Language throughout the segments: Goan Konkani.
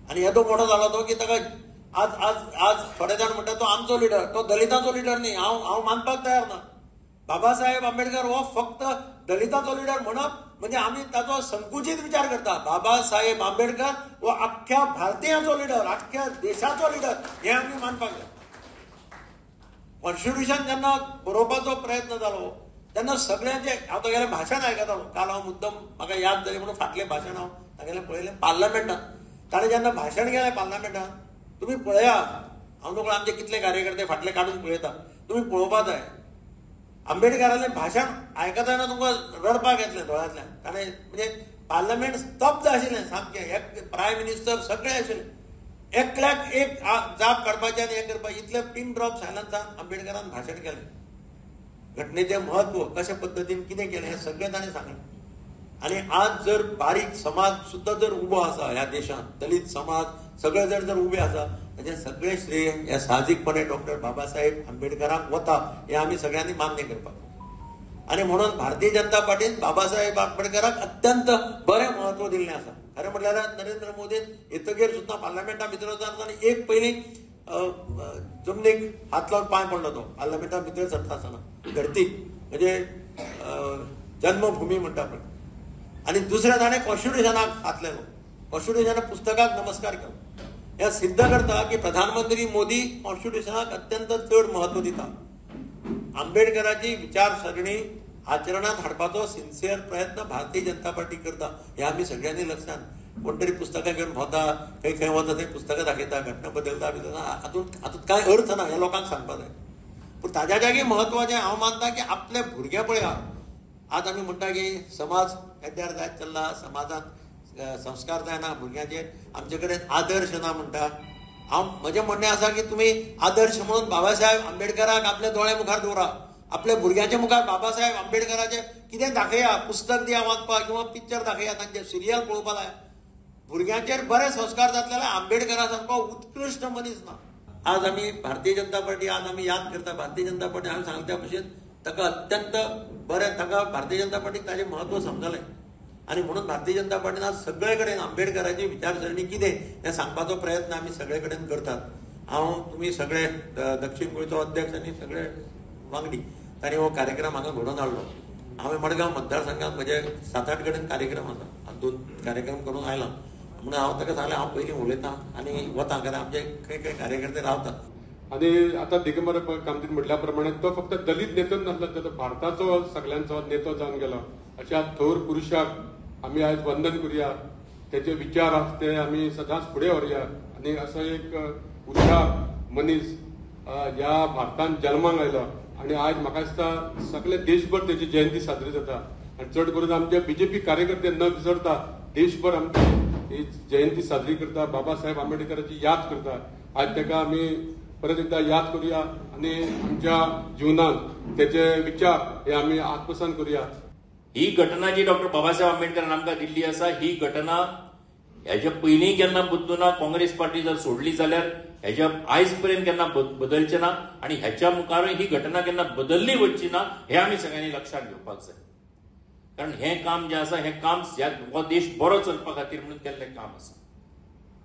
आनी येदो मोठो जालो तो की ताका आज आज आज थोडे जाण म्हणटा तो आमचो लिडर, तो दलितांचो लिडर न्ही. हांव हांव मानपाक तयार ना. बाबासाहेब आंबेडकर हो फक्त दलितांचो लिडर म्हणप म्हणजे आमी ताचो संकुचीत विचार करता. बाबासाहेब आंबेडकर हो अख्ख्या भारतीयांचो लिडर, अख्ख्या देशाचो लिडर हें आमी मानपाक जाय. कॉन्स्टिट्युशन जेन्ना बरोवपाचो प्रयत्न जालो तेन्ना सगळ्यांचे हांव तागेलें भाशण आयकतालो. काल हांव मुद्दम म्हाका याद जाली म्हणून फाटलें भाशण हांव तागेलें पळयलें पार्लमेंटान. ताणें जेन्ना भाशण केलें पार्लमेंटान, तुमी पळया, हांव नकळो आमचे कितले कार्यकर्ते फाटले काडून पळयता, तुमी पळोवपा जाय. आंबेडकरालें भाशण आयकतना तुमकां रडपाक येतलें दोळ्यांतल्यान. ताणें म्हणजे पार्लमेंट स्तब्ध आशिल्लें सामकें, एक प्रायम मिनिस्टर सगळे आशिल्ले, एकल्याक एक जाप काडपाचें आनी हें करपाचें, इतलें पिन ड्रॉप सायलन्सान आंबेडकरान भाशण केलें. घटनेचें म्हत्व कशे पद्दतीन कितें केलें हें सगळें ताणें सांगलें. आनी आज जर बारीक समाज सुद्दां जर उबो आसा ह्या देशांत, दलित समाज सगळे जर जर उबे आसा, ताचें सगळें श्रेय हे साहजीकपणे डॉक्टर बाबासाहेब आंबेडकरांक वता हें आमी सगळ्यांनी मान्य करपाक. आनी म्हणून भारतीय जनता पार्टीन बाबासाहेब आंबेडकराक अत्यंत बरें म्हत्व दिल्लें आसा. खरें म्हटल्यार नरेंद्र मोदीन येतगीर सुद्दां पार्लमेंटा भितर वचना आनी एक पयलीं जमनीक हात लावन पांय पडलो तो पार्लमेंटा भितर सरता आसतना, धरती म्हणजे जन्मभूमी म्हणटा पळय. आनी दुसरें ताणें कॉन्स्टिट्युशनाक हात लायलो, कॉन्स्टिट्युशना पुस्तकाक नमस्कार केलो. हें सिद्ध करता की प्रधानमंत्री मोदी कॉन्स्टिट्युशनाक अत्यंत चड म्हत्व दिता. आंबेडकराची विचारसरणी आचरणांत हाडपाचो सिन्सियर प्रयत्न भारतीय जनता पार्टी करता हें आमी सगळ्यांनी लक्षांत. कोण तरी पुस्तकां घेवन भोंवता, खंय खंय वता थंय पुस्तकां दाखयता, घटना बदलता बी हातूंत हातूंत कांय अर्थ ना हें लोकांक सांगपाक जाय. पूण ताज्या जागी म्हत्वाचें हांव मानता की आपले भुरगे पळया. आज आमी म्हणटा की समाज येद्यार जायत चल्ला, समाजांत संस्कार जायना भुरग्यांचेर, आमचे कडेन आदर्श ना म्हणटा. हांव म्हजें म्हणणें आसा की तुमी आदर्श म्हणून बाबासाहेब आंबेडकराक आपल्या दोळ्या मुखार दवरा, आपल्या भुरग्यांच्या मुखार बाबासाहेब आंबेडकराचें कितें दाखया, पुस्तक दिया वाचपाक किंवा पिक्चर दाखया, तांचे सिरियल पळोवपा लाया. भुरग्यांचेर बरे संस्कार जातले जाल्यार आंबेडकरा सारको उत्कृश्ट मनीस ना. आज आमी भारतीय जनता पार्टी आज आमी याद करता. भारतीय जनता पार्टी हांवें सांगल्या त्या भशेन ताका अत्यंत बरें, ताका भारतीय जनता पार्टीक ताजें म्हत्व समजलें आनी म्हणून भारतीय जनता पार्टीन आज सगळे कडेन आंबेडकराची विचारसरणी कितें हें सांगपाचो प्रयत्न आमी सगळे कडेन करतात. हांव तुमी सगळे दक्षिण गोंयचो अध्यक्ष आनी सगळे वांगडी तांणी हो कार्यक्रम हांगा घडोवन हाडलो. हांवें मडगांव मतदारसंघात म्हजे 7-8 कडेन कार्यक्रम आसा, हांव 2 कार्यक्रम करून आयला म्हणून हांव ताका सांगलें हांव पयलीं उलयतां आनी वता, कारण आमचे खंय खंय कार्यकर्ते रावतात. आनी आतां दिगंबर कामतीन म्हटल्या प्रमाणे तो फक्त दलित नेतोच नासलो तर भारताचो सगळ्यांचो नेतो जावन गेलो. अशा थोर पुरुषाक आमी आयज वंदन करुया, तेचे विचार आसा ते आमी सदांच फुडें व्हरुया. आनी असो एक हुशार मनीस ह्या भारतान जल्माक आयलो आनी आयज म्हाका दिसता सगळे देशभर तेची जयंती साजरी जाता आनी चड करून आमचे बीजेपी कार्यकर्ते न विसरता देशभर आमची ही जयंती साजरी करता, बाबासाहेब आंबेडकराची याद करता. आज ताका आमी परत एकदा याद करुया आनी आमच्या जिवनात तेचे विचार हे आमी आत्मसात करुया. ही घटना जी डॉक्टर बाबासाहेब आंबेडकरान आमकां दिल्ली आसा, ही घटना हेच्या पयलीं केन्ना बदलूना. काँग्रेस पार्टी जर सोडली जाल्यार हेच्या आयज पर्यंत केन्ना बदलचें ना आनी हेच्या मुखारूय ही घटना केन्ना बदल्ली वचची ना हें आमी सगळ्यांनी लक्षांत घेवपाक जाय. कारण हें काम जें आसा हें काम हो देश बरो चलपा खातीर म्हणून केल्लें काम आसा.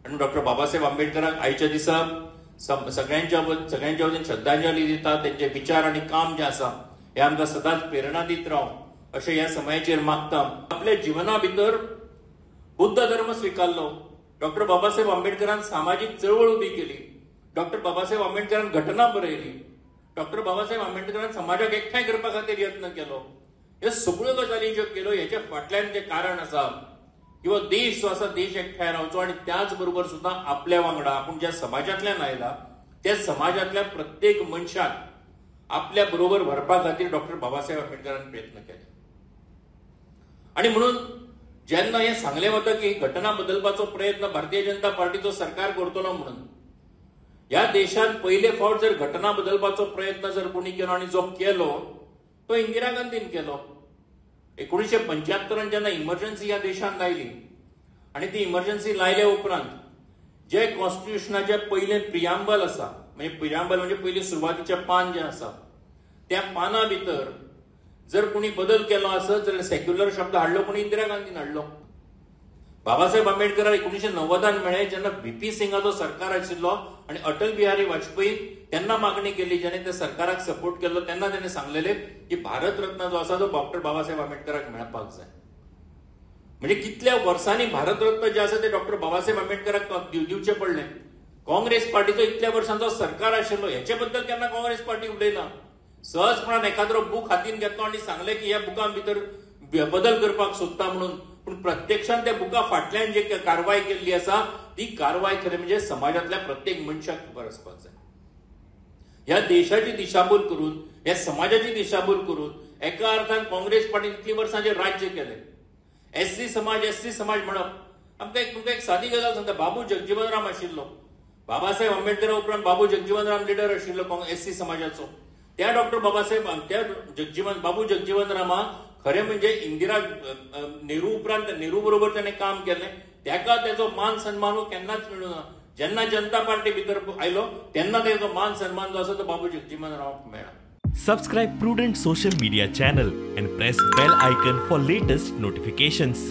आनी डॉक्टर बाबासाहेब आंबेडकरांक आयच्या दिसा सगळ्यांच्या वतीन श्रद्धांजली दिता. तेंचे विचार आनी काम जें आसा हें आमकां सदांच प्रेरणा दीत राव अशें ह्या समयाचेर मागता. आपल्या जिवना भितर बुद्ध धर्म स्विकारलो, डॉक्टर बाबासाहेब आंबेडकरान सामाजीक चळवळ उबी केली, डॉक्टर बाबासाहेब आंबेडकरान घटना बरयली, डॉक्टर बाबासाहेब आंबेडकरान समाजाक एकठांय करपा खातीर यत्न केलो. ह्यो सगळ्यो गजाली ज्यो केल्यो हेच्या फाटल्यान जें कारण आसा किंवा देश जो आसा देश एकठांय रावचो आनी त्याच बरोबर सुद्दां आपल्या वांगडा आपूण ज्या समाजांतल्यान आयला त्या समाजांतल्या प्रत्येक मनशाक आपल्या बरोबर व्हरपा खातीर डॉक्टर बाबासाहेब आंबेडकरान प्रयत्न केले. आनी म्हणून जेन्ना हें सांगलें वता की घटना बदलपाचो प्रयत्न भारतीय जनता पार्टीचो सरकार करतलो म्हणून, ह्या देशांत पयले फावट जर घटना बदलपाचो प्रयत्न जर कोणी केलो आनी जो केलो तो इंदिरा गांधीन केलो. 1975 जेन्ना इमर्जन्सी ह्या देशांत आयली आनी ती इमर्जन्सी लायल्या उपरांत जे कॉन्स्टिट्युशनाचें पयलें प्रियांबल आसा, म्हणजे प्रियांबल म्हणजे पयलीं सुरवातीचें पान जें आसा त्या पाना भितर जर कोणी बदल केलो आसत जाल्यार सेक्युलर शब्द हाडलो कोणी इंदिरा गांधीन हाडलो. बाबासाहेब आंबेडकराक 1990 मेळ्ळें जेन्ना व्ही पी सिंगाचो सरकार आशिल्लो आनी अटल बिहारी वाजपेयी तेन्ना मागणी केली, जेणे त्या सरकाराक सपोर्ट केल्लो तेन्ना तेणे सांगलेले की भारत रत्न जो आसा तो डॉक्टर बाबासाहेब आंबेडकराक मेळपाक जाय. म्हणजे कितल्या वर्सांनी भारत रत्न जे आसा ते डॉक्टर बाबासाहेब आंबेडकराक दिवचें पडलें. काँग्रेस पार्टीचो इतल्या वर्सांचो सरकार आशिल्लो, हेचे बद्दल केन्ना काँग्रेस पार्टी उलयना. सहजपणान एखाद्रो बूक हातीन घेतलो आनी सांगलें की ह्या बुकां भितर बदल करपाक सोदता म्हणून, पूण प्रत्यक्षान त्या बुका फाटल्यान जे कारवाय केल्ली आसा ती कारवाय खरें म्हणजे समाजांतल्या प्रत्येक मनशाक खबर आसपाक जाय. ह्या देशाची दिशाभूल करून, ह्या समाजाची दिशाभूल करून एका अर्थान काँग्रेस पार्टीन इतलीं वर्सां जे राज्य केलें, एससी समाज एससी समाज म्हणप. आमकां एक तुमकां एक सादी गजाल सांगता, बाबू जगजीवनराम आशिल्लो, बाबासाहेब आंबेडकरा उपरांत बाबू जगजीवनराम लिडर आशिल्लो एससी समाजाचो. त्या डॉक्टर बाबासाहेब त्या जगजीवन बाबू जगजीवनरामाक खरें म्हणजे इंदिरा नेहरू उपरांत नेहरू बरोबर ताणें काम केलें, ताका तेजो मान सन्मान हो केन्नाच मेळूं ना. जेन्ना जनता पार्टी भितर आयलो तेन्ना तेजो मान सन्मान जो आसा तो बाबू जगजीवनरावाक मेळ्ळा. Subscribe Prudent social media channel and press bell icon for latest notifications.